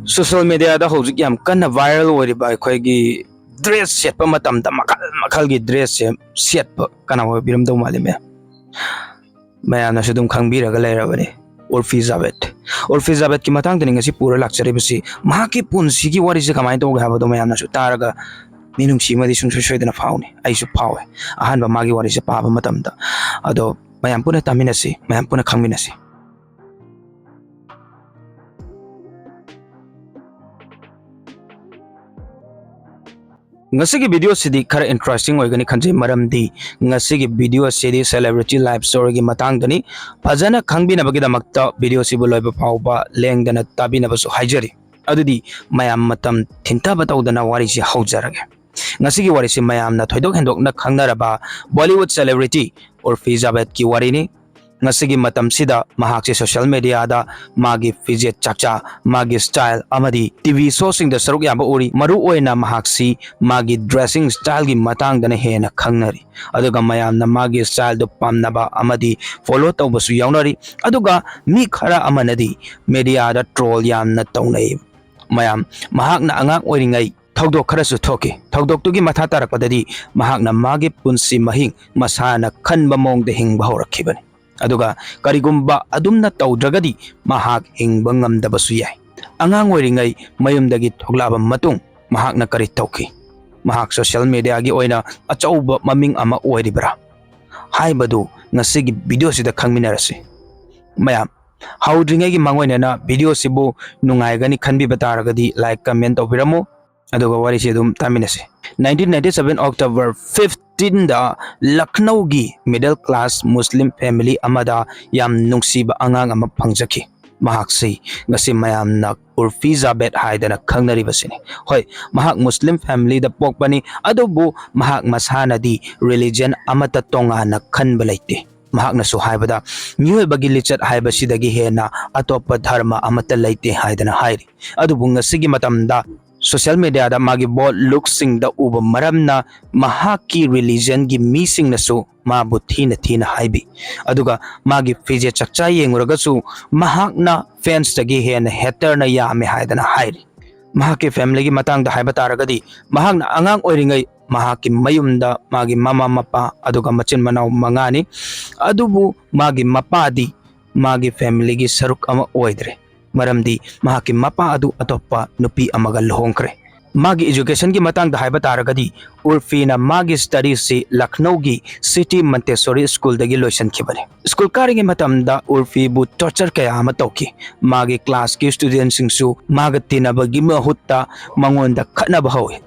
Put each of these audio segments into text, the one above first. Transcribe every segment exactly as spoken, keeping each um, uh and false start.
Social mediaꯗ ꯍꯧꯖꯤꯛ ꯌꯥꯝ ꯀꯟꯅ viral ꯑꯣꯏꯔꯤꯕ ꯑꯩꯈꯣꯏꯒꯤ dress ꯁꯦꯠꯄ ꯃꯇꯝꯗ ꯃꯈꯜ ꯃꯈꯜꯒꯤ dressꯁꯦ ꯁꯦꯠꯄ ꯀꯅꯥ ꯑꯣꯏꯕꯤꯔꯝꯗꯧ ꯃꯥꯜꯂꯤ ꯃꯌꯥꯝ? ꯃꯌꯥꯝꯅꯁꯨ ꯑꯗꯨꯝ ꯈꯪꯕꯤꯔꯒ ꯂꯩꯔꯕꯅꯤ꯫ ꯎꯔꯐꯤ ꯖꯥꯕꯦꯗ, ꯎꯔꯐꯤ ꯖꯥꯕꯦꯗꯀꯤ ꯃꯇꯥꯡꯗꯅꯤ ꯉꯁꯤ ꯄꯨꯔ ꯂꯥꯛꯆꯔꯤꯕꯁꯤ꯫ ꯃꯍꯥꯛꯀꯤ ꯄꯨꯟꯁꯤꯒꯤ ꯋꯥꯔꯤꯁꯦ ꯀꯃꯥꯏꯅ ꯇꯧꯒꯦ ꯍꯥꯏꯕꯗꯣ ꯃꯌꯥꯝꯅꯁꯨ ꯇꯥꯔꯒ ꯃꯤꯅꯨꯡꯁꯤ ꯑꯃꯗꯤ ꯁꯨꯡꯁꯣꯏ ꯁꯣꯏꯗꯅ ꯐꯥꯎꯅꯤ꯫ ꯑꯩꯁꯨ ꯐꯥꯎꯋꯦ ꯑꯍꯥꯟꯕ ꯃꯥꯒꯤ ꯋꯥꯔꯤꯁꯦ ꯄꯥꯕ ꯃꯇꯝꯗ꯫ ꯑꯗꯣ ꯃꯌꯥꯝ ꯄꯨꯟꯅ ꯇꯥꯃꯤꯟꯅꯁꯤ, ꯃꯌꯥꯝ ꯄꯨꯟꯅ ꯈꯪꯃꯤꯟꯅꯁꯤ꯫ ꯉꯁꯤꯒꯤ videoꯁꯤꯗꯤ ꯈꯔ interesting ꯑꯣꯏꯒꯅꯤ ꯈꯟꯖꯩ, ꯃꯔꯝꯗꯤ ꯉꯁꯤꯒꯤ videoꯁꯤꯗꯤ celebrity life storyꯒꯤ ꯃꯇꯥꯡꯗꯅꯤ꯫ ꯐꯖꯅ ꯈꯪꯕꯤꯅꯕꯒꯤꯗꯃꯛꯇ videoꯁꯤꯕꯨ ꯂꯣꯏꯕ ꯐꯥꯎꯕ ꯂꯦꯡꯗꯅ ꯇꯥꯕꯤꯅꯕꯁꯨ ꯍꯥꯏꯖꯔꯤ꯫ ꯑꯗꯨꯗꯤ ꯃꯌꯥꯝ ꯃꯇꯝ ꯊꯤꯟꯊꯕ ꯇꯧꯗꯅ ꯋꯥꯔꯤꯁꯤ ꯍꯧꯖꯔꯒꯦ꯫ ꯉꯁꯤꯒꯤ ꯋꯥꯔꯤꯁꯤ ꯃꯌꯥꯝꯅ ꯊꯣꯏꯗꯣꯛ ꯍꯦꯟꯗꯣꯛꯅ ꯈꯪꯅꯔꯕ Bollywood celebrity ꯎꯔꯐꯤ ꯖꯥꯕꯦꯗꯀꯤ ꯋꯥꯔꯤꯅꯤ꯫ ꯉꯁꯤꯒꯤ ꯃꯇꯝꯁꯤꯗ ꯃꯍꯥꯛꯁꯦ social mediaꯗ ꯃꯥꯒꯤ ꯐꯤꯖꯦꯠ ꯆꯥꯛꯆꯥ, ꯃꯥꯒꯤ style ꯑꯃꯗꯤ TV showꯁꯤꯡꯗ ꯁꯔꯨꯛ ꯌꯥꯕ ꯎꯔꯤ꯫ ꯃꯔꯨ ꯑꯣꯏꯅ ꯃꯍꯥꯛꯁꯤ ꯃꯥꯒꯤ dressing styleꯒꯤ ꯃꯇꯥꯡꯗꯅ ꯍꯦꯟꯅ ꯈꯪꯅꯔꯤ꯫ ꯑꯗꯨꯒ ꯃꯌꯥꯝꯅ ꯃꯥꯒꯤ styleꯗꯨ ꯄꯥꯝꯅꯕ ꯑꯃꯗꯤ follow ꯇꯧꯕꯁꯨ ꯌꯥꯎꯅꯔꯤ꯫ ꯑꯗꯨꯒ ꯃꯤ ꯈꯔ ꯑꯃꯅꯗꯤ mediaꯗ troll ꯌꯥꯝꯅ ꯇꯧꯅꯩ꯫ ꯃꯌꯥꯝ, ꯃꯍꯥꯛꯅ ꯑꯉꯥꯡ ꯑꯣꯏꯔꯤꯉꯩ ꯊꯧꯗꯣꯛ ꯈꯔꯁꯨ ꯊꯣꯛꯈꯤ꯫ ꯊꯧꯗꯣꯛꯇꯨꯒꯤ ꯃꯊꯥ ꯇꯥꯔꯛꯄꯗꯗꯤ ꯃꯍꯥꯛꯅ ꯃꯥꯒꯤ ꯄꯨꯟꯁꯤ ꯃꯍꯤꯡ ꯃꯁꯥꯅ ꯈꯟꯕ ꯃꯑꯣꯡꯗ ꯍꯤꯡꯕ ꯍꯧꯔꯛꯈꯤꯕꯅꯤ꯫ ꯑꯗꯨꯒ ꯀꯔꯤꯒꯨꯝꯕ ꯑꯗꯨꯝꯅ ꯇꯧꯗ꯭ꯔꯒꯗꯤ ꯃꯍꯥꯛ ꯍꯤꯡꯕ ꯉꯝꯗꯕꯁꯨ ꯌꯥꯏ꯫ ꯑꯉꯥꯡ ꯑꯣꯏꯔꯤꯉꯩ ꯃꯌꯨꯝꯗꯒꯤ ꯊꯣꯛꯂꯛꯑꯕ ꯃꯇꯨꯡ ꯃꯍꯥꯛꯅ ꯀꯔꯤ ꯇꯧꯈꯤ? ꯃꯍꯥꯛ social mediaꯒꯤ ꯑꯣꯏꯅ ꯑꯆꯧꯕ ꯃꯃꯤꯡ ꯑꯃ ꯑꯣꯏꯔꯤꯕ꯭ꯔꯥ? ꯍꯥꯏꯕꯗꯨ ꯉꯁꯤꯒꯤ videoꯁꯤꯗ ꯈꯪꯃꯤꯟꯅꯔꯁꯤ꯫ ꯃꯌꯥꯝ, ꯍꯧꯗ꯭ꯔꯤꯉꯩꯒꯤ ꯃꯥꯡꯑꯣꯏꯅꯅ videoꯁꯤꯕꯨ ꯅꯨꯡꯉꯥꯏꯒꯅꯤ ꯈꯟꯕꯤꯕ ꯇꯥꯔꯒꯗꯤ like, comment ꯇꯧꯕꯤꯔꯝꯃꯨ꯫ ꯑꯗꯨꯒ ꯋꯥꯔꯤꯁꯤ ꯑꯗꯨꯝ ꯇꯥꯃꯤꯟꯅꯁꯤ꯫ Nineteen ninety seven October fifteenꯗ ꯂꯈꯅꯧꯒꯤ middle class Muslim family ꯑꯃꯗ ꯌꯥꯝ ꯅꯨꯡꯁꯤꯕ ꯑꯉꯥꯡ ꯑꯃ ꯐꯪꯖꯈꯤ꯫ ꯃꯍꯥꯛꯁꯤ ꯉꯁꯤ ꯃꯌꯥꯝꯅ ꯎꯔꯐꯤ ꯖꯥꯕꯦꯗ ꯍꯥꯏꯗꯅ ꯈꯪꯅꯔꯤꯕꯁꯤꯅꯤ꯫ ꯍꯣꯏ, ꯃꯍꯥꯛ Muslim familyꯗ ꯄꯣꯛꯄꯅꯤ, ꯑꯗꯨꯕꯨ ꯃꯍꯥꯛ ꯃꯁꯥꯅꯗꯤ religion ꯑꯃꯠꯇ ꯇꯣꯉꯥꯟꯅ ꯈꯟꯕ ꯂꯩꯇꯦ꯫ ꯃꯍꯥꯛꯅꯁꯨ ꯍꯥꯏꯕꯗ, "ꯃꯤꯑꯣꯏꯕꯒꯤ ꯂꯤꯆꯠ ꯍꯥꯏꯕꯁꯤꯗꯒꯤ ꯍꯦꯟꯅ ꯑꯇꯣꯞꯄ ꯙꯔꯃ ꯑꯃꯠꯇ ꯂꯩꯇꯦ" ꯍꯥꯏꯗꯅ ꯍꯥꯏꯔꯤ꯫ ꯑꯗꯨꯕꯨ ꯉꯁꯤꯒꯤ ꯃꯇꯝꯗ ꯁꯣꯁꯤꯌꯦꯜ ꯃꯦꯗꯤꯌꯥꯗ ꯃꯥꯒꯤ ꯕꯣꯜꯗ ꯂꯨꯛꯁꯤꯡꯗ ꯎꯕ ꯃꯔꯝꯅ ꯃꯍꯥꯛꯀꯤ ꯔꯤꯂꯤꯖꯟꯒꯤ ꯃꯤꯁꯤꯡꯅꯁꯨ ꯃꯥꯕꯨ ꯊꯤꯅ ꯊꯤꯅ ꯍꯥꯏꯕꯤ꯫ ꯑꯗꯨꯒ ꯃꯥꯒꯤ ꯐꯤꯖꯦꯠ ꯆꯛꯆꯥ ꯌꯦꯡꯉꯨꯔꯒꯁꯨ ꯃꯍꯥꯛꯅ ꯐꯦꯟꯁꯇꯒꯤ ꯍꯦꯟꯅ ꯍꯦꯇꯔꯅ ꯌꯥꯝꯃꯦ ꯍꯥꯏꯗꯅ ꯍꯥꯏꯔꯤ꯫ ꯃꯍꯥꯛꯀꯤ ꯐꯦꯃꯤꯂꯤꯒꯤ ꯃꯇꯥꯡꯗ ꯍꯥꯏꯕ ꯇꯥꯔꯒꯗꯤ, ꯃꯍꯥꯛꯅ ꯑꯉꯥꯡ ꯑꯣꯏꯔꯤꯉꯩ ꯃꯍꯥꯛꯀꯤ ꯃꯌꯨꯝꯗ ꯃꯥꯒꯤ ꯃꯃꯥ ꯃꯄꯥ ꯑꯗꯨꯒ ꯃꯆꯤꯟ ꯃꯅꯥꯎ ꯃꯉꯥꯅꯤ꯫ ꯑꯗꯨꯕꯨ ꯃꯥꯒꯤ ꯃꯄꯥꯗꯤ ꯃꯥꯒꯤ ꯐꯦꯃꯤꯂꯤꯒꯤ ꯁꯔꯨꯛ ꯑꯃ ꯑꯣꯏꯗ꯭ꯔꯦ, ꯃꯔꯝꯗꯤ ꯃꯍꯥꯛꯀꯤ ꯃꯄꯥ ꯑꯗꯨ ꯑꯇꯣꯞꯄ ꯅꯨꯄꯤ ꯑꯃꯒ ꯂꯨꯍꯣꯡꯈ꯭ꯔꯦ꯫ ꯃꯥꯒꯤ ꯏꯖꯨꯀꯦꯁꯟꯒꯤ ꯃꯇꯥꯡꯗ ꯍꯥꯏꯕ ꯇꯥꯔꯒꯗꯤ, ꯎꯔꯐꯤꯅ ꯃꯥꯒꯤ ꯁ꯭ꯇꯗꯤꯁꯁꯤ ꯂꯈꯅꯧꯒꯤ ꯁꯤꯇꯤ ꯃꯟꯇꯦꯁꯣꯔꯤ ꯁ꯭ꯀꯨꯜꯗꯒꯤ ꯂꯣꯏꯁꯤꯟꯈꯤꯕꯅꯤ꯫ ꯁ꯭ꯀꯨꯜ ꯀꯥꯔꯤꯉꯩ ꯃꯇꯝꯗ ꯎꯔꯐꯤꯕꯨ ꯇꯣꯔꯆꯔ ꯀꯌꯥ ꯑꯃ ꯇꯧꯈꯤ꯫ ꯃꯥꯒꯤ ꯀ꯭ꯂꯥꯁꯀꯤ ꯁ꯭ꯇꯨꯗꯦꯟꯁꯤꯡꯁꯨ ꯃꯥꯒ ꯇꯤꯟꯅꯕꯒꯤ ꯃꯍꯨꯠꯇ ꯃꯉꯣꯟꯗ ꯈꯠꯅꯕ ꯍꯧꯏ꯫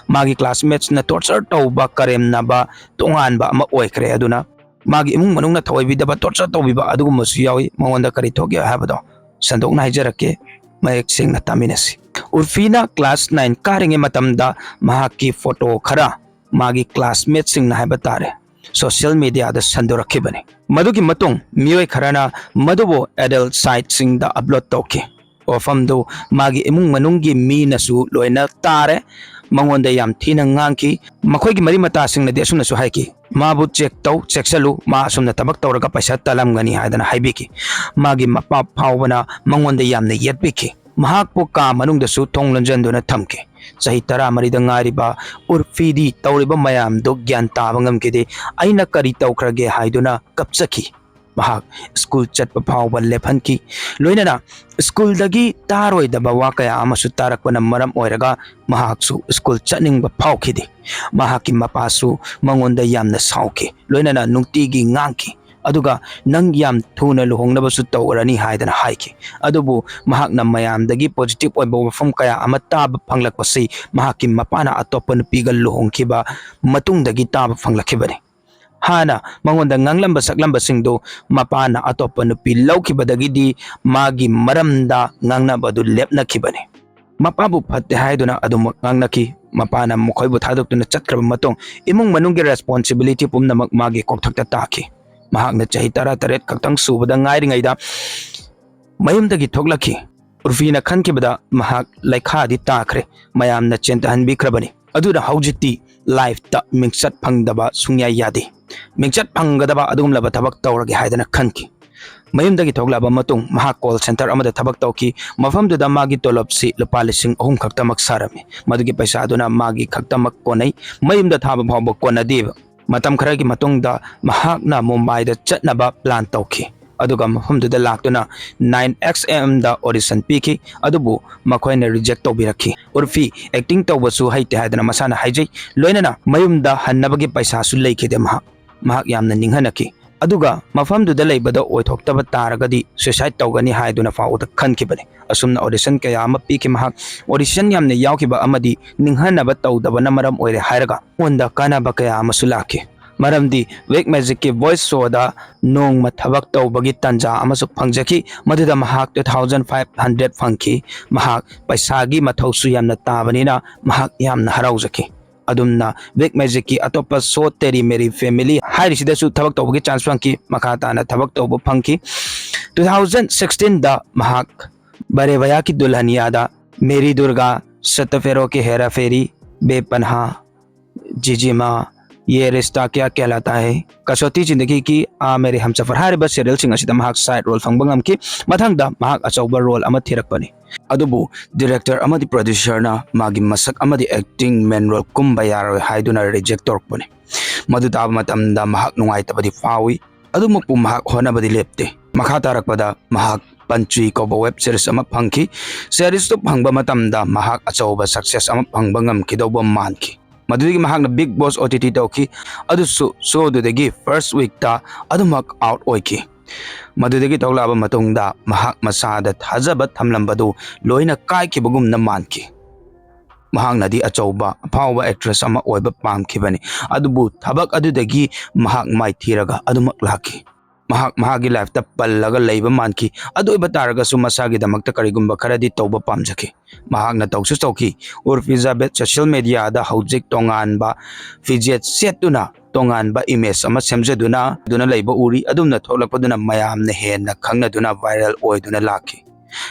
ꯃꯥꯒꯤ ꯀ꯭ꯂꯥꯁꯃꯦꯠꯁꯅ ꯇꯣꯔꯆꯔ ꯇꯧꯕ, ꯀꯔꯦꯝꯅꯕ, ꯇꯣꯉꯥꯟꯕ ꯑꯃ ꯑꯣꯏꯈ꯭ꯔꯦ꯫ ꯑꯗꯨꯅ ꯃꯥꯒꯤ ꯏꯃꯨꯡ ꯃꯅꯨꯡꯅ ꯊꯑꯣꯏꯕꯤꯗꯕ, ꯇꯣꯔꯆꯔ ꯇꯧꯕꯤꯕ ꯑꯗꯨꯒꯨꯝꯕꯁꯨ ꯌꯥꯎꯏ꯫ ꯃꯉꯣꯟꯗ ꯀꯔꯤ ꯊꯣꯛꯀꯦ ꯍꯥꯏꯕꯗꯣ ꯁꯟꯗꯣꯛꯅ ꯍꯥꯏꯖꯔꯛꯀꯦ, ꯃꯌꯦꯛ ꯁꯦꯡꯅ ꯇꯥꯃꯤꯟꯅꯁꯤ꯫ ꯎꯔꯐꯤꯅ ꯀ꯭ꯂꯥꯁ ꯅꯥꯏꯟ ꯀꯥꯔꯤꯉꯩ ꯃꯇꯝꯗ ꯃꯍꯥꯛꯀꯤ ꯐꯣꯇꯣ ꯈꯔ ꯃꯥꯒꯤ ꯀ꯭ꯂꯥꯁꯃꯦꯠꯁꯤꯡꯅ ꯍꯥꯏꯕ ꯇꯥꯔꯦ, ꯁꯣꯁꯤꯌꯦꯜ ꯃꯦꯗꯤꯌꯥꯗ ꯁꯟꯗꯣꯔꯛꯈꯤꯕꯅꯤ꯫ ꯃꯗꯨꯒꯤ ꯃꯇꯨꯡ ꯃꯤꯑꯣꯏ ꯈꯔꯅ ꯃꯗꯨꯕꯨ ꯑꯦꯗꯜ ꯁꯥꯏꯠꯁꯤꯡꯗ ꯑꯞꯂꯣꯗ ꯇꯧꯈꯤ꯫ ꯋꯥꯐꯝꯗꯨ ꯃꯥꯒꯤ ꯏꯃꯨꯡ ꯃꯅꯨꯡꯒꯤ ꯃꯤꯅꯁꯨ ꯂꯣꯏꯅ ꯇꯥꯔꯦ꯫ ꯃꯉꯣꯟꯗ ꯌꯥꯝ ꯊꯤꯅ ꯉꯥꯡꯈꯤ꯫ ꯃꯈꯣꯏꯒꯤ ꯃꯔꯤ ꯃꯇꯥꯁꯤꯡꯅꯗꯤ ꯑꯁꯨꯝꯅꯁꯨ ꯍꯥꯏꯈꯤ, "ꯃꯥꯕꯨ ꯆꯦꯛ ꯇꯧ, ꯆꯦꯛꯁꯤꯜꯂꯨ, ꯃꯥ ꯑꯁꯨꯝꯅ ꯊꯕꯛ ꯇꯧꯔꯒ ꯄꯩꯁꯥ ꯇꯥꯜꯂꯝꯒꯅꯤ" ꯍꯥꯏꯗꯅ ꯍꯥꯏꯕꯤꯈꯤ꯫ ꯃꯥꯒꯤ ꯃꯄꯥ ꯐꯥꯎꯕꯅ ꯃꯉꯣꯟꯗ ꯌꯥꯝꯅ ꯌꯦꯠꯄꯤꯈꯤ꯫ ꯃꯍꯥꯛꯄꯨ ꯀꯥ ꯃꯅꯨꯡꯗꯁꯨ ꯊꯣꯡ ꯂꯣꯟꯖꯟꯗꯨꯅ ꯊꯝꯈꯤ꯫ ꯆꯍꯤ ꯇꯔꯥꯃꯔꯤꯗ ꯉꯥꯏꯔꯤꯕ ꯎꯔꯐꯤꯗꯤ ꯇꯧꯔꯤꯕ ꯃꯌꯥꯝꯗꯨ ꯒ꯭ꯌꯥꯟ ꯇꯥꯕ ꯉꯝꯈꯤꯗꯦ꯫ "ꯑꯩꯅ ꯀꯔꯤ ꯇꯧꯈ꯭ꯔꯒꯦ?" ꯍꯥꯏꯗꯨꯅ ꯀꯞꯆꯈꯤ꯫ ꯃꯍꯥꯛ ꯁ꯭ꯀꯨꯜ ꯆꯠꯄ ꯐꯥꯎꯕ ꯂꯦꯞꯍꯟꯈꯤ꯫ ꯂꯣꯏꯅꯅ ꯁ꯭ꯀꯨꯜꯗꯒꯤ ꯇꯥꯔꯣꯏꯗꯕ ꯋꯥ ꯀꯌꯥ ꯑꯃꯁꯨ ꯇꯥꯔꯛꯄꯅ ꯃꯔꯝ ꯑꯣꯏꯔꯒ ꯃꯍꯥꯛꯁꯨ ꯁ꯭ꯀꯨꯜ ꯆꯠꯅꯤꯡꯕ ꯐꯥꯎꯈꯤꯗꯦ꯫ ꯃꯍꯥꯛꯀꯤ ꯃꯄꯥꯁꯨ ꯃꯉꯣꯟꯗ ꯌꯥꯝꯅ ꯁꯥꯎꯈꯤ, ꯂꯣꯏꯅꯅ ꯅꯨꯡꯇꯤꯒꯤ ꯉꯥꯡꯈꯤ꯫ ꯑꯗꯨꯒ "ꯅꯪ ꯌꯥꯝ ꯊꯨꯅ ꯂꯨꯍꯣꯡꯅꯕꯁꯨ ꯇꯧꯔꯅꯤ" ꯍꯥꯏꯗꯅ ꯍꯥꯏꯈꯤ꯫ ꯑꯗꯨꯕꯨ ꯃꯍꯥꯛꯅ ꯃꯌꯥꯝꯗꯒꯤ ꯄꯣꯖꯤꯇꯤꯚ ꯑꯣꯏꯕ ꯋꯥꯐꯝ ꯀꯌꯥ ꯑꯃ ꯇꯥꯕ ꯐꯪꯂꯛꯄꯁꯤ ꯃꯍꯥꯛꯀꯤ ꯃꯄꯥꯅ ꯑꯇꯣꯞꯄ ꯅꯨꯄꯤꯒ ꯂꯨꯍꯣꯡꯈꯤꯕ ꯃꯇꯨꯡꯗꯒꯤ ꯇꯥꯕ ꯐꯪꯂꯛꯈꯤꯕꯅꯤ꯫ ꯍꯥꯟꯅ ꯃꯉꯣꯟꯗ ꯉꯥꯡꯂꯝꯕ ꯁꯛꯂꯝꯕꯁꯤꯡꯗꯨ ꯃꯄꯥꯅ ꯑꯇꯣꯞꯄ ꯅꯨꯄꯤ ꯂꯧꯈꯤꯕꯗꯒꯤꯗꯤ ꯃꯥꯒꯤ ꯃꯔꯝꯗ ꯉꯥꯡꯅꯕꯗꯨ ꯂꯦꯞꯅꯈꯤꯕꯅꯤ꯫ ꯃꯄꯥꯕꯨ ꯐꯠꯇꯦ ꯍꯥꯏꯗꯨꯅ ꯑꯗꯨꯃꯛ ꯉꯥꯡꯅꯈꯤ꯫ ꯃꯄꯥꯅ ꯃꯈꯣꯏꯕꯨ ꯊꯥꯗꯣꯛꯇꯨꯅ ꯆꯠꯈ꯭ꯔꯕ ꯃꯇꯨꯡ ꯏꯃꯨꯡ ꯃꯅꯨꯡꯒꯤ ꯔꯦꯁꯄꯣꯟꯁꯤꯕꯤꯂꯤꯇꯤ ꯄꯨꯝꯅꯃꯛ ꯃꯥꯒꯤ ꯀꯣꯛꯊꯛꯇ ꯇꯥꯈꯤ꯫ ꯃꯍꯥꯛꯅ ꯆꯍꯤ ꯇꯔꯥꯇꯔꯦꯠ ꯈꯛꯇꯪ ꯁꯨꯕꯗ ꯉꯥꯏꯔꯤꯉꯩꯗ ꯃꯌꯨꯝꯗꯒꯤ ꯊꯣꯛꯂꯛꯈꯤ꯫ ꯎꯔꯐꯤꯅ ꯈꯟꯈꯤꯕꯗ ꯃꯍꯥꯛ ꯂꯩꯈꯥꯗꯤ ꯇꯥꯈ꯭ꯔꯦ, ꯃꯌꯥꯝꯅ ꯆꯦꯟꯊꯍꯟꯕꯤꯈ꯭ꯔꯕꯅꯤ꯫ ꯑꯗꯨꯅ ꯍꯧꯖꯤꯛꯇꯤ ꯂꯥꯏꯐꯇ ꯃꯤꯡꯆꯠ ꯐꯪꯗꯕ ꯁꯨꯡꯌꯥ ꯌꯥꯗꯦ꯫ ꯃꯤꯡꯆꯠ ꯐꯪꯒꯗꯕ ꯑꯗꯨꯒꯨꯝꯂꯕ ꯊꯕꯛ ꯇꯧꯔꯒꯦ ꯍꯥꯏꯗꯅ ꯈꯟꯈꯤ꯫ ꯃꯌꯨꯝꯗꯒꯤ ꯊꯣꯛꯂꯛꯂꯕ ꯃꯇꯨꯡ ꯃꯍꯥꯛ ꯀꯣꯜ ꯁꯦꯟꯇꯔ ꯑꯃꯗ ꯊꯕꯛ ꯇꯧꯈꯤ꯫ ꯃꯐꯝꯗꯨꯗ ꯃꯥꯒꯤ ꯇꯣꯂꯣꯞꯁꯤ ꯂꯨꯄꯥ ꯂꯤꯁꯤꯡ ꯑꯍꯨꯝ ꯈꯛꯇꯃꯛ ꯁꯥꯔꯝꯃꯤ꯫ ꯃꯗꯨꯒꯤ ꯄꯩꯁꯥꯗꯨꯅ ꯃꯥꯒꯤ ꯈꯛꯇꯃꯛ ꯀꯣꯟꯅꯩ, ꯃꯌꯨꯝꯗ ꯊꯥꯕ ꯐꯥꯎꯕ ꯀꯣꯟꯅꯗꯦꯕ꯫ ꯃꯇꯝ ꯈꯔꯒꯤ ꯃꯇꯨꯡꯗ ꯃꯍꯥꯛꯅ ꯃꯨꯝꯕꯥꯏꯗ ꯆꯠꯅꯕ ꯄ꯭ꯂꯥꯟ ꯇꯧꯈꯤ꯫ ꯑꯗꯨꯒ ꯃꯐꯝꯗꯨꯗ ꯂꯥꯛꯇꯨꯅ ꯅꯥꯏꯟ ꯑꯦꯛꯁ ꯑꯦꯝꯗ ꯑꯣꯗꯤꯁꯟ ꯄꯤꯈꯤ, ꯑꯗꯨꯕꯨ ꯃꯈꯣꯏꯅ ꯔꯤꯖꯦꯛ ꯇꯧꯕꯤꯔꯛꯈꯤ꯫ ꯎꯔꯐꯤ ꯑꯦꯛꯇꯤꯡ ꯇꯧꯕꯁꯨ ꯍꯩꯇꯦ ꯍꯥꯏꯗꯅ ꯃꯁꯥꯅ ꯍꯥꯏꯖꯩ, ꯂꯣꯏꯅꯅ ꯃꯌꯨꯝꯗ ꯍꯟꯅꯕꯒꯤ ꯄꯩꯁꯥꯁꯨ ꯂꯩꯈꯤꯗꯦ꯫ ꯃꯍꯥꯛ ꯃꯍꯥꯛ ꯌꯥꯝꯅ ꯅꯤꯡꯍꯟꯅꯈꯤ꯫ ꯑꯗꯨꯒ ꯃꯐꯝꯗꯨꯗ ꯂꯩꯕꯗ ꯑꯣꯏꯊꯣꯛꯇꯕ ꯇꯥꯔꯒꯗꯤ ꯁꯨꯏꯁꯥꯏꯗ ꯇꯧꯒꯅꯤ ꯍꯥꯏꯗꯨꯅ ꯐꯥꯎꯕꯗ ꯈꯟꯈꯤꯕꯅꯤ꯫ ꯑꯁꯨꯝꯅ ꯑꯣꯗꯤꯁꯟ ꯀꯌꯥ ꯑꯃ ꯄꯤꯈꯤ꯫ ꯃꯍꯥꯛ ꯑꯣꯗꯤꯁꯟ ꯌꯥꯝꯅ ꯌꯥꯎꯈꯤꯕ ꯑꯃꯗꯤ ꯅꯤꯡꯍꯟꯅꯕ ꯇꯧꯗꯕꯅ ꯃꯔꯝ ꯑꯣꯏꯔꯦ ꯍꯥꯏꯔꯒ ꯑꯩꯉꯣꯟꯗ ꯀꯥꯟꯅꯕ ꯀꯌꯥ ꯑꯃꯁꯨ ꯂꯥꯛꯈꯤ꯫ ꯃꯔꯝꯗꯤ ꯋꯤꯛ ꯃꯦꯖꯤꯛꯀꯤ ꯚꯣꯏꯁ ꯁꯣꯗ ꯅꯣꯡꯃ ꯊꯕꯛ ꯇꯧꯕꯒꯤ ꯇꯥꯟꯖꯥ ꯑꯃꯁꯨ ꯐꯪꯖꯈꯤ꯫ ꯃꯗꯨꯗ ꯃꯍꯥꯛ ꯇꯨ ꯊꯥꯎꯖꯟ ꯐꯥꯏꯚ ꯍꯟꯗ꯭ꯔꯦꯗ ꯐꯪꯈꯤ꯫ ꯃꯍꯥꯛ ꯄꯩꯁꯥꯒꯤ ꯃꯊꯧꯁꯨ ꯌꯥꯝꯅ ꯇꯥꯕꯅꯤꯅ ꯃꯍꯥꯛ ꯌꯥꯝꯅ ꯍꯔꯥꯎꯖꯈꯤ꯫ ꯑꯗꯨꯝꯅ ꯋꯤꯛ ꯃꯦꯖꯤꯛꯀꯤ ꯑꯇꯣꯞꯄ ꯁꯣ ꯇꯦꯔꯤ ꯃꯦꯔꯤ ꯐꯦꯃꯤꯂꯤ ꯍꯥꯏꯔꯤꯁꯤꯗꯁꯨ ꯊꯕꯛ ꯇꯧꯕꯒꯤ ꯆꯥꯟꯁ ꯐꯪꯈꯤ꯫ ꯃꯈꯥ ꯇꯥꯅ ꯊꯕꯛ ꯇꯧꯕ ꯐꯪꯈꯤ꯫ ꯇꯨ ꯊꯥꯎꯖꯟ ꯁꯤꯛꯁꯇꯤꯟꯗ ꯃꯍꯥꯛ ꯕꯔꯦ ꯚꯌꯥ ꯀꯤ ꯗꯨꯜꯍꯅꯤꯌꯥꯗ, ꯃꯦꯔꯤ ꯗꯨꯔꯒꯥ, ꯁꯠꯇꯐꯦꯔꯣ ꯀꯤ ꯍꯦꯔꯥ ꯐꯦꯔꯤ, ꯕꯦꯄꯟꯍꯥ, ꯖꯤꯖꯤꯃꯥ, ꯌꯦ ꯔꯤꯁꯇꯥ ꯀ꯭ꯌꯥ ꯀꯦꯍꯂꯥꯇꯥ ꯍꯦ, ꯀꯁꯣꯇꯤ ꯖꯤꯟꯗꯒꯤ ꯀꯤ ꯑꯥ ꯃꯦꯔꯦ ꯍꯝꯁꯐꯔ ꯍꯥꯏꯔꯤꯕ ꯁꯤꯔꯤꯌꯦꯜꯁꯤꯡ ꯑꯁꯤꯗ ꯃꯍꯥꯛ ꯁꯥꯏꯗ ꯔꯣꯜ ꯐꯪꯕ ꯉꯝꯈꯤ꯫ ꯃꯊꯪꯗ ꯃꯍꯥꯛ ꯑꯆꯧꯕ ꯔꯣꯜ ꯑꯃ ꯊꯤꯔꯛꯄꯅꯤ꯫ ꯑꯗꯨꯕꯨ ꯗꯤꯔꯦꯛꯇꯔ ꯑꯃꯗꯤ ꯄ꯭ꯔꯣꯗ꯭ꯌꯨꯁꯔꯅ ꯃꯥꯒꯤ ꯃꯁꯛ ꯑꯃꯗꯤ ꯑꯦꯛꯇꯤꯡ ꯃꯦꯟ ꯔꯣꯜ ꯀꯨꯝꯕ ꯌꯥꯔꯣꯏ ꯍꯥꯏꯗꯨꯅ ꯔꯤꯖꯦꯛ ꯇꯧꯔꯛꯄꯅꯤ꯫ ꯃꯗꯨ ꯇꯥꯕ ꯃꯇꯝꯗ ꯃꯍꯥꯛ ꯅꯨꯡꯉꯥꯏꯇꯕꯗꯤ ꯐꯥꯎꯏ, ꯑꯗꯨꯃꯛꯄꯨ ꯃꯍꯥꯛ ꯍꯣꯠꯅꯕꯗꯤ ꯂꯦꯞꯇꯦ꯫ ꯃꯈꯥ ꯇꯥꯔꯛꯄꯗ ꯃꯍꯥꯛ ꯄꯟꯆꯨꯏ ꯀꯧꯕ ꯋꯦꯕ ꯁꯤꯔꯤꯁ ꯑꯃ ꯐꯪꯈꯤ꯫ ꯁꯤꯔꯤꯁꯇꯨ ꯐꯪꯕ ꯃꯇꯝꯗ ꯃꯍꯥꯛ ꯑꯆꯧꯕ ꯁꯛꯁꯦꯁ ꯑꯃ ꯐꯪꯕ ꯉꯝꯈꯤꯗꯧꯕ ꯃꯥꯟꯈꯤ꯫ ꯃꯗꯨꯗꯒꯤ ꯃꯍꯥꯛꯅ big Bose O T T ꯇꯧꯈꯤ꯫ ꯑꯗꯨꯁꯨ ꯁꯣꯗꯨꯗꯒꯤ ꯐꯥꯔꯁ ꯋꯤꯛꯇ ꯑꯗꯨꯃꯛ ꯑꯥꯎꯠ ꯑꯣꯏꯈꯤ꯫ ꯃꯗꯨꯗꯒꯤ ꯊꯣꯛꯂꯛꯑꯕ ꯃꯇꯨꯡꯗ ꯃꯍꯥꯛ ꯃꯁꯥꯗ ꯊꯥꯖꯕ ꯊꯝꯂꯝꯕꯗꯨ ꯂꯣꯏꯅ ꯀꯥꯏꯈꯤꯕꯒꯨꯝꯅ ꯃꯥꯟꯈꯤ꯫ ꯃꯍꯥꯛꯅꯗꯤ ꯑꯆꯧꯕ ꯑꯐꯥꯎꯕ ꯑꯦꯛꯇ꯭ꯔꯦꯁ ꯑꯃ ꯑꯣꯏꯕ ꯄꯥꯝꯈꯤꯕꯅꯤ, ꯑꯗꯨꯕꯨ ꯊꯕꯛ ꯑꯗꯨꯗꯒꯤ ꯃꯍꯥꯛ ꯃꯥꯏꯊꯤꯔꯒ ꯑꯗꯨꯃꯛ ꯂꯥꯛꯈꯤ꯫ ꯃꯍꯥꯛ ꯃꯍꯥꯛꯀꯤ ꯂꯥꯏꯐꯇ ꯄꯜꯂꯒ ꯂꯩꯕ ꯃꯥꯟꯈꯤ꯫ ꯑꯗꯨ ꯑꯣꯏꯕ ꯇꯥꯔꯒꯁꯨ ꯃꯁꯥꯒꯤꯗꯃꯛꯇ ꯀꯔꯤꯒꯨꯝꯕ ꯈꯔꯗꯤ ꯇꯧꯕ ꯄꯥꯝꯖꯈꯤ꯫ ꯃꯍꯥꯛꯅ ꯇꯧꯁꯨ ꯇꯧꯈꯤ꯫ ꯎꯔꯐꯤ ꯖꯥꯕꯦꯗ ꯁꯣꯁꯤꯌꯦꯜ ꯃꯦꯗꯤꯌꯥꯗ ꯍꯧꯖꯤꯛ ꯇꯣꯉꯥꯟꯕ ꯐꯤꯖꯦꯠ ꯁꯦꯠꯇꯨꯅ ꯇꯣꯉꯥꯟꯕ ꯏꯃꯦꯖ ꯑꯃ ꯁꯦꯝꯖꯗꯨꯅ ꯑꯗꯨꯅ ꯂꯩꯕ ꯎꯔꯤ꯫ ꯑꯗꯨꯝꯅ ꯊꯣꯛꯂꯛꯄꯗꯨꯅ ꯃꯌꯥꯝꯅ ꯍꯦꯟꯅ ꯈꯪꯅꯗꯨꯅ ꯚꯥꯏꯔꯦꯜ ꯑꯣꯏꯗꯨꯅ ꯂꯥꯛꯈꯤ꯫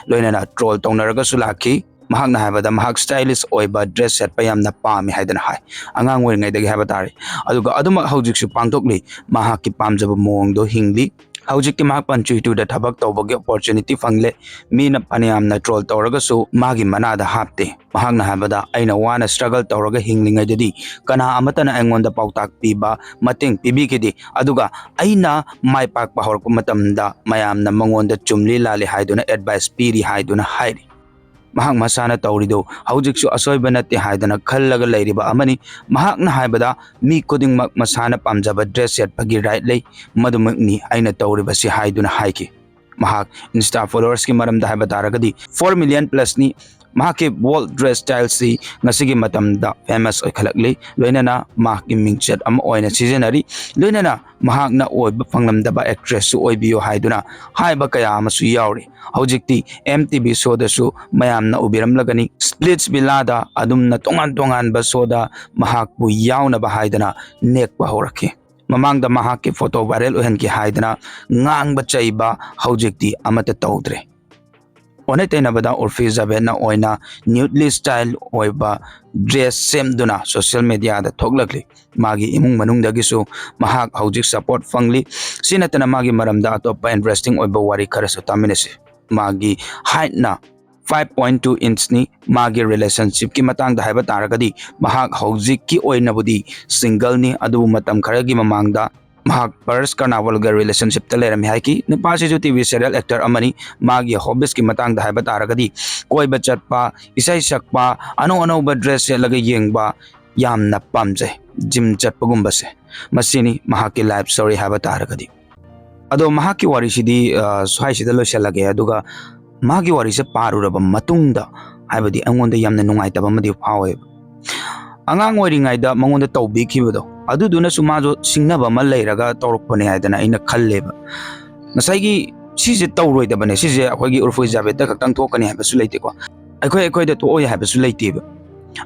ꯂꯣꯏꯅꯅ ꯇ꯭ꯔꯣꯜ ꯇꯧꯅꯔꯒꯁꯨ ꯂꯥꯛꯈꯤ꯫ ꯃꯍꯥꯛꯅ ꯍꯥꯏꯕꯗ ꯃꯍꯥꯛ ꯁ꯭ꯇꯥꯏꯂꯤꯁ ꯑꯣꯏꯕ ꯗ꯭ꯔꯦꯁ ꯁꯦꯠꯄ ꯌꯥꯝꯅ ꯄꯥꯝꯃꯤ ꯍꯥꯏꯗꯅ ꯍꯥꯏ, ꯑꯉꯥꯡ ꯑꯣꯏꯔꯤꯉꯩꯗꯒꯤ ꯍꯥꯏꯕ ꯇꯥꯔꯦ꯫ ꯑꯗꯨꯒ ꯑꯗꯨꯃꯛ ꯍꯧꯖꯤꯛꯁꯨ ꯄꯥꯡꯊꯣꯛꯂꯤ꯫ ꯃꯍꯥꯛꯀꯤ ꯄꯥꯝꯖꯕ ꯃꯑꯣꯡꯗꯣ ꯍꯤꯡꯂꯤ꯫ ꯍꯧꯖꯤꯛꯇꯤ ꯃꯍꯥꯛ ꯄꯟꯆꯨꯏ ꯇꯨꯗ ꯊꯕꯛ ꯇꯧꯕꯒꯤ ꯑꯣꯄꯣꯔꯆꯨꯅꯤꯇꯤ ꯐꯪꯂꯦ꯫ ꯃꯤꯅ ꯐꯅꯌꯥꯝꯅ ꯇ꯭ꯔꯣꯜ ꯇꯧꯔꯒꯁꯨ ꯃꯥꯒꯤ ꯃꯅꯥꯗ ꯍꯥꯞꯇꯦ꯫ ꯃꯍꯥꯛꯅ ꯍꯥꯏꯕꯗ, "ꯑꯩꯅ ꯋꯥꯅ ꯁ꯭ꯇ꯭ꯔꯒꯜ ꯇꯧꯔꯒ ꯍꯤꯡꯂꯤꯉꯩꯗꯗꯤ ꯀꯅꯥ ꯑꯃꯠꯇꯅ ꯑꯩꯉꯣꯟꯗ ꯄꯥꯎꯇꯥꯛ ꯄꯤꯕ, ꯃꯇꯦꯡ ꯄꯤꯕꯤꯈꯤꯗꯦ꯫ ꯑꯗꯨꯒ ꯑꯩꯅ ꯃꯥꯏ ꯄꯥꯛꯄ ꯍꯧꯔꯛꯄ ꯃꯇꯝꯗ ꯃꯌꯥꯝꯅ ꯃꯉꯣꯟꯗ ꯆꯨꯝꯂꯤ ꯂꯥꯜꯂꯤ ꯍꯥꯏꯗꯨꯅ ꯑꯦꯗꯚꯥꯏꯁ ꯄꯤꯔꯤ" ꯍꯥꯏꯗꯨꯅ ꯍꯥꯏꯔꯤ꯫ ꯃꯍꯥꯛ ꯃꯁꯥꯅ ꯇꯧꯔꯤꯗꯨ ꯍꯧꯖꯤꯛꯁꯨ ꯑꯁꯣꯏꯕ ꯅꯠꯇꯦ ꯍꯥꯏꯗꯅ ꯈꯜꯂꯒ ꯂꯩꯔꯤꯕ ꯑꯃꯅꯤ꯫ ꯃꯍꯥꯛꯅ ꯍꯥꯏꯕꯗ, "ꯃꯤ ꯈꯨꯗꯤꯡꯃꯛ ꯃꯁꯥꯅ ꯄꯥꯝꯖꯕ ꯗ꯭ꯔꯦꯁ ꯁꯦꯠꯄꯒꯤ ꯔꯥꯏꯠ ꯂꯩ, ꯃꯗꯨꯃꯛꯅꯤ ꯑꯩꯅ ꯇꯧꯔꯤꯕꯁꯤ" ꯍꯥꯏꯗꯨꯅ ꯍꯥꯏꯈꯤ꯫ ꯃꯍꯥꯛ ꯏꯟꯁꯇꯥ ꯐꯣꯂꯣꯋꯔꯁꯀꯤ ꯃꯔꯝꯗ ꯍꯥꯏꯕ ꯇꯥꯔꯒꯗꯤ, ꯐꯣꯔ ꯃꯤꯂꯤꯌꯟ ꯄ꯭ꯂꯁꯅꯤ꯫ ꯃꯍꯥꯛꯀꯤ ꯕꯣꯜꯗ ꯗ꯭ꯔꯦꯁ ꯁ꯭ꯇꯥꯏꯜꯁꯤ ꯉꯁꯤꯒꯤ ꯃꯇꯝꯗ ꯐꯦꯃꯁ ꯑꯣꯏꯈꯠꯂꯛꯂꯤ꯫ ꯂꯣꯏꯅꯅ ꯃꯍꯥꯛꯀꯤ ꯃꯤꯡꯆꯠ ꯑꯃ ꯑꯣꯏꯅ ꯁꯤꯖꯤꯟꯅꯔꯤ꯫ ꯂꯣꯏꯅꯅ ꯃꯍꯥꯛꯅ ꯑꯣꯏꯕ ꯐꯪꯂꯝꯗꯕ ꯑꯦꯛꯇ꯭ꯔꯦꯁꯁꯨ ꯑꯣꯏꯕꯤꯌꯨ ꯍꯥꯏꯗꯨꯅ ꯍꯥꯏꯕ ꯀꯌꯥ ꯑꯃꯁꯨ ꯌꯥꯎꯔꯤ꯫ ꯍꯧꯖꯤꯛꯇꯤ ꯑꯦꯝ ꯇꯤ ꯚꯤ ꯁꯣꯗꯁꯨ ꯃꯌꯥꯝꯅ ꯎꯕꯤꯔꯝꯂꯒꯅꯤ, ꯁ꯭ꯄ꯭ꯂꯤꯠꯁ ꯚꯤꯂꯥꯗ ꯑꯗꯨꯝꯅ ꯇꯣꯉꯥꯟ ꯇꯣꯉꯥꯟꯕ ꯁꯣꯗ ꯃꯍꯥꯛꯄꯨ ꯌꯥꯎꯅꯕ ꯍꯥꯏꯗꯅ ꯅꯦꯛꯄ ꯍꯧꯔꯛꯈꯤ꯫ ꯃꯃꯥꯡꯗ ꯃꯍꯥꯛꯀꯤ ꯐꯣꯇꯣ ꯚꯥꯏꯔꯦꯜ ꯑꯣꯏꯍꯟꯈꯤ ꯍꯥꯏꯗꯅ ꯉꯥꯡꯕ ꯆꯩꯕ ꯍꯧꯖꯤꯛꯇꯤ ꯑꯃꯠꯇ ꯇꯧꯗ꯭ꯔꯦ꯫ ꯑꯣꯟꯅ ꯇꯩꯅꯕꯗ ꯎꯔꯐꯤ ꯖꯥꯕꯦꯗꯅ ꯑꯣꯏꯅ ꯅ꯭ꯌꯨꯗꯂꯤ ꯁ꯭ꯇꯥꯏꯜ ꯑꯣꯏꯕ ꯗ꯭ꯔꯦꯁ ꯁꯦꯝꯗꯨꯅ ꯁꯣꯁꯤꯌꯦꯜ ꯃꯦꯗꯤꯌꯥꯗ ꯊꯣꯛꯂꯛꯂꯤ꯫ ꯃꯥꯒꯤ ꯏꯃꯨꯡ ꯃꯅꯨꯡꯗꯒꯤꯁꯨ ꯃꯍꯥꯛ ꯍꯧꯖꯤꯛ ꯁꯄꯣꯔꯠ ꯐꯪꯂꯤ꯫ ꯁꯤ ꯅꯠꯇꯅ ꯃꯥꯒꯤ ꯃꯔꯝꯗ ꯑꯇꯣꯞꯄ ꯏꯟꯇꯔꯦꯁꯇꯤꯡ ꯑꯣꯏꯕ ꯋꯥꯔꯤ ꯈꯔꯁꯨ ꯇꯥꯃꯤꯟꯅꯁꯤ꯫ ꯃꯥꯒꯤ ꯍꯥꯏꯠꯅ ꯐꯥꯏꯚ ꯄꯣꯏꯟ ꯇꯨ ꯏꯟꯆꯅꯤ꯫ ꯃꯥꯒꯤ ꯔꯤꯂꯦꯁꯟꯁꯤꯞꯀꯤ ꯃꯇꯥꯡꯗ ꯍꯥꯏꯕ ꯇꯥꯔꯒꯗꯤ, ꯃꯍꯥꯛ ꯍꯧꯖꯤꯛꯀꯤ ꯑꯣꯏꯅꯕꯨꯗꯤ ꯁꯤꯡꯒꯜꯅꯤ, ꯑꯗꯨꯕꯨ ꯃꯇꯝ ꯈꯔꯒꯤ ꯃꯃꯥꯡꯗ ꯃꯍꯥꯛ ꯄꯔꯁ ꯀꯔꯅꯥꯋꯜꯒ ꯔꯤꯂꯦꯁꯟꯁꯤꯞꯇ ꯂꯩꯔꯝꯃꯤ ꯍꯥꯏꯈꯤ꯫ ꯅꯨꯄꯥꯁꯤꯁꯨ ꯇꯤ ꯚꯤ ꯁꯦꯔꯤꯌꯦꯜ ꯑꯦꯛꯇꯔ ꯑꯃꯅꯤ꯫ ꯃꯥꯒꯤ ꯍꯣꯕꯤꯁꯀꯤ ꯃꯇꯥꯡꯗ ꯍꯥꯏꯕ ꯇꯥꯔꯒꯗꯤ, ꯀꯣꯏꯕ ꯆꯠꯄ, ꯏꯁꯩ ꯁꯛꯄ, ꯑꯅꯧ ꯑꯅꯧꯕ ꯗ꯭ꯔꯦꯁ ꯁꯦꯠꯂꯒ ꯌꯦꯡꯕ ꯌꯥꯝꯅ ꯄꯥꯝꯖꯩ, ꯖꯤꯝ ꯆꯠꯄꯒꯨꯝꯕꯁꯦ꯫ ꯃꯁꯤꯅꯤ ꯃꯍꯥꯛꯀꯤ ꯂꯥꯏꯐ ꯁ꯭ꯇꯣꯔꯤ ꯍꯥꯏꯕ ꯇꯥꯔꯒꯗꯤ꯫ ꯑꯗꯣ ꯃꯍꯥꯛꯀꯤ ꯋꯥꯔꯤꯁꯤꯗꯤ, ꯑ, ꯁ꯭ꯋꯥꯏꯁꯤꯗ ꯂꯣꯏꯁꯤꯜꯂꯒꯦ꯫ ꯑꯗꯨꯒ ꯃꯥꯒꯤ ꯋꯥꯔꯤꯁꯦ ꯄꯥꯔꯨꯔꯕ ꯃꯇꯨꯡꯗ, ꯍꯥꯏꯕꯗꯤ, ꯑꯩꯉꯣꯟꯗ ꯌꯥꯝꯅ ꯅꯨꯡꯉꯥꯏꯇꯕ ꯑꯃꯗꯤ ꯐꯥꯎꯋꯦꯕ꯫ ꯑꯉꯥꯡ ꯑꯣꯏꯔꯤꯉꯩꯗ ꯃꯉꯣꯟꯗ ꯇꯧꯕꯤꯈꯤꯕꯗꯣ, ꯑꯗꯨꯗꯨꯅꯁꯨ ꯃꯥꯁꯨ ꯁꯤꯡꯅꯕ ꯑꯃ ꯂꯩꯔꯒ ꯇꯧꯔꯛꯄꯅꯦ ꯍꯥꯏꯗꯅ ꯑꯩꯅ ꯈꯜꯂꯦꯕ꯫ ꯉꯁꯥꯏꯒꯤ ꯁꯤꯁꯦ ꯇꯧꯔꯣꯏꯗꯕꯅꯦ, ꯁꯤꯁꯦ ꯑꯩꯈꯣꯏꯒꯤ ꯎꯔꯐꯤ ꯖꯥꯕꯦꯗꯇ ꯈꯛꯇꯪ ꯊꯣꯛꯀꯅꯤ ꯍꯥꯏꯕꯁꯨ ꯂꯩꯇꯦꯀꯣ, ꯑꯩꯈꯣꯏ ꯑꯩꯈꯣꯏꯗ ꯊꯣꯛꯑꯣꯏ ꯍꯥꯏꯕꯁꯨ ꯂꯩꯇꯦꯕ꯫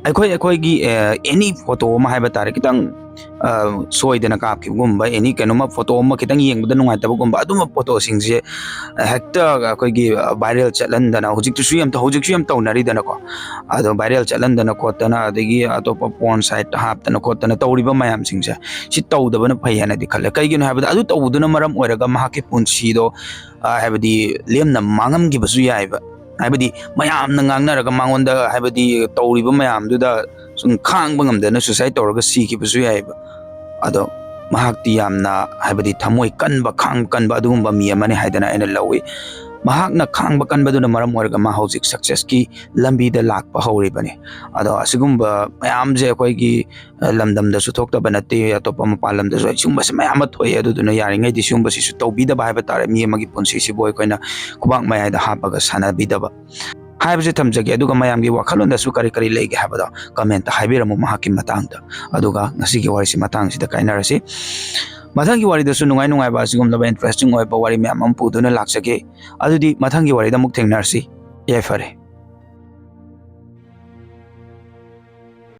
ꯑꯩꯈꯣꯏ ꯑꯩꯈꯣꯏꯒꯤ, ꯑ, ꯑꯦꯅꯤ ꯐꯣꯇꯣ ꯑꯃ ꯍꯥꯏꯕ ꯇꯥꯔꯦ, ꯈꯤꯇꯪ ꯑ, ꯁꯣꯏꯗꯅ ꯀꯥꯞꯈꯤꯕꯒꯨꯝꯕ, ꯑꯦꯅꯤ ꯀꯩꯅꯣꯝꯃ, ꯐꯣꯇꯣ ꯑꯃ ꯈꯤꯇꯪ ꯌꯦꯡꯕꯗ ꯅꯨꯡꯉꯥꯏꯇꯕꯒꯨꯝꯕ, ꯑꯗꯨꯝꯕ ꯐꯣꯇꯣꯁꯤꯡꯁꯦ ꯍꯦꯛꯇ ꯑꯩꯈꯣꯏꯒꯤ viral ꯆꯠꯍꯟꯗꯅ, ꯍꯧꯖꯤꯛꯇꯁꯨ ꯌꯥꯝ ꯇꯧ-, ꯍꯧꯖꯤꯛꯁꯨ ꯌꯥꯝ ꯇꯧꯅꯔꯤꯗꯅꯀꯣ꯫ ꯑꯗꯣ viral ꯆꯠꯍꯟꯗꯅ ꯈꯣꯠꯇꯅ, ꯑꯗꯒꯤ ꯑꯇꯣꯞꯄ porn site ꯍꯥꯞꯇꯅ ꯈꯣꯠꯇꯅ ꯇꯧꯔꯤꯕ ꯃꯌꯥꯝꯁꯤꯡꯁꯦ, ꯁꯤ ꯇꯧꯗꯕꯅ ꯐꯩ ꯍꯥꯏꯅꯗꯤ ꯈꯜꯂꯦ꯫ ꯀꯩꯒꯤꯅꯣ ꯍꯥꯏꯕꯗ, ꯑꯗꯨ ꯇꯧꯕꯗꯨꯅ ꯃꯔꯝ ꯑꯣꯏꯔꯒ ꯃꯍꯥꯛꯀꯤ ꯄꯨꯟꯁꯤꯗꯣ, ꯑ, ꯍꯥꯏꯕꯗꯤ ꯂꯦꯝꯅ ꯃꯥꯡꯉꯝꯈꯤꯕꯁꯨ ꯌꯥꯏꯕ꯫ ꯍꯥꯏꯕꯗꯤ ꯃꯌꯥꯝꯅ ꯉꯥꯡꯅꯔꯒ ꯃꯉꯣꯟꯗ, ꯍꯥꯏꯕꯗꯤ ꯇꯧꯔꯤꯕ ꯃꯌꯥꯝꯗꯨꯗ ꯁꯨꯝ ꯈꯥꯡꯕ ꯉꯝꯗꯅ suicide ꯇꯧꯔꯒ ꯁꯤꯈꯤꯕꯁꯨ ꯌꯥꯏꯕ꯫ ꯑꯗꯣ ꯃꯍꯥꯛꯇꯤ ꯌꯥꯝꯅ, ꯍꯥꯏꯕꯗꯤ ꯊꯃꯣꯏ ꯀꯟꯕ, ꯈꯥꯡꯕ ꯀꯟꯕ ꯑꯗꯨꯒꯨꯝꯕ ꯃꯤ ꯑꯃꯅꯤ ꯍꯥꯏꯗꯅ ꯑꯩꯅ ꯂꯧꯏ꯫ ꯃꯍꯥꯛꯅ ꯈꯥꯡꯕ ꯀꯟꯕꯗꯨꯅ ꯃꯔꯝ ꯑꯣꯏꯔꯒ ꯃꯥ ꯍꯧꯖꯤꯛ successꯀꯤ ꯂꯝꯕꯤꯗ ꯂꯥꯛꯄ ꯍꯧꯔꯤꯕꯅꯤ꯫ ꯑꯗꯣ ꯑꯁꯤꯒꯨꯝꯕ ꯃꯌꯥꯝꯁꯦ ꯑꯩꯈꯣꯏꯒꯤ, ꯑ, ꯂꯝꯗꯝꯗꯁꯨ ꯊꯣꯛꯇꯕ ꯅꯠꯇꯦ, ꯑꯇꯣꯞꯄ ꯃꯄꯥꯟ ꯂꯝꯗꯁꯨ ꯁꯤꯒꯨꯝꯕꯁꯦ ꯃꯌꯥꯝ ꯑꯃ ꯊꯣꯛꯑꯦ꯫ ꯑꯗꯨꯗꯨꯅ ꯌꯥꯔꯤꯉꯩꯗꯤ ꯁꯤꯒꯨꯝꯕꯁꯤꯁꯨ ꯇꯧꯕꯤꯗꯕ ꯍꯥꯏꯕ ꯇꯥꯔꯦ꯫ ꯃꯤ ꯑꯃꯒꯤ ꯄꯨꯟꯁꯤꯁꯤꯕꯨ ꯑꯩꯈꯣꯏꯅ ꯈꯨꯕꯥꯛ ꯃꯌꯥꯏꯗ ꯍꯥꯞꯄꯒ ꯁꯥꯟꯅꯕꯤꯗꯕ ꯍꯥꯏꯕꯁꯦ ꯊꯝꯖꯒꯦ꯫ ꯑꯗꯨꯒ ꯃꯌꯥꯝꯒꯤ ꯋꯥꯈꯜꯂꯣꯟꯗꯁꯨ ꯀꯔꯤ ꯀꯔꯤ ꯂꯩꯒꯦ ꯍꯥꯏꯕꯗꯣ commentꯇ ꯍꯥꯏꯕꯤꯔꯝꯃꯨ ꯃꯍꯥꯛꯀꯤ ꯃꯇꯥꯡꯗ꯫ ꯑꯗꯨꯒ ꯉꯁꯤꯒꯤ ꯋꯥꯔꯤꯁꯤ ꯃꯇꯥꯡꯁꯤꯗ ꯀꯥꯏꯅꯔꯁꯤ꯫ ꯃꯊꯪꯒꯤ ꯋꯥꯔꯤꯗꯁꯨ ꯅꯨꯡꯉꯥꯏ ꯅꯨꯡꯉꯥꯏꯕ ꯑꯁꯤꯒꯨꯝꯂꯕ interesting ꯑꯣꯏꯕ ꯋꯥꯔꯤ ꯃꯌꯥꯝ ꯑꯃ ꯄꯨꯗꯨꯅ ꯂꯥꯛꯆꯒꯦ꯫ ꯑꯗꯨꯗꯤ ꯃꯊꯪꯒꯤ ꯋꯥꯔꯤꯗ ꯑꯃꯨꯛ ꯊꯦꯡꯅꯔꯁꯤ꯫ ꯌꯥꯏꯐꯔꯦ꯫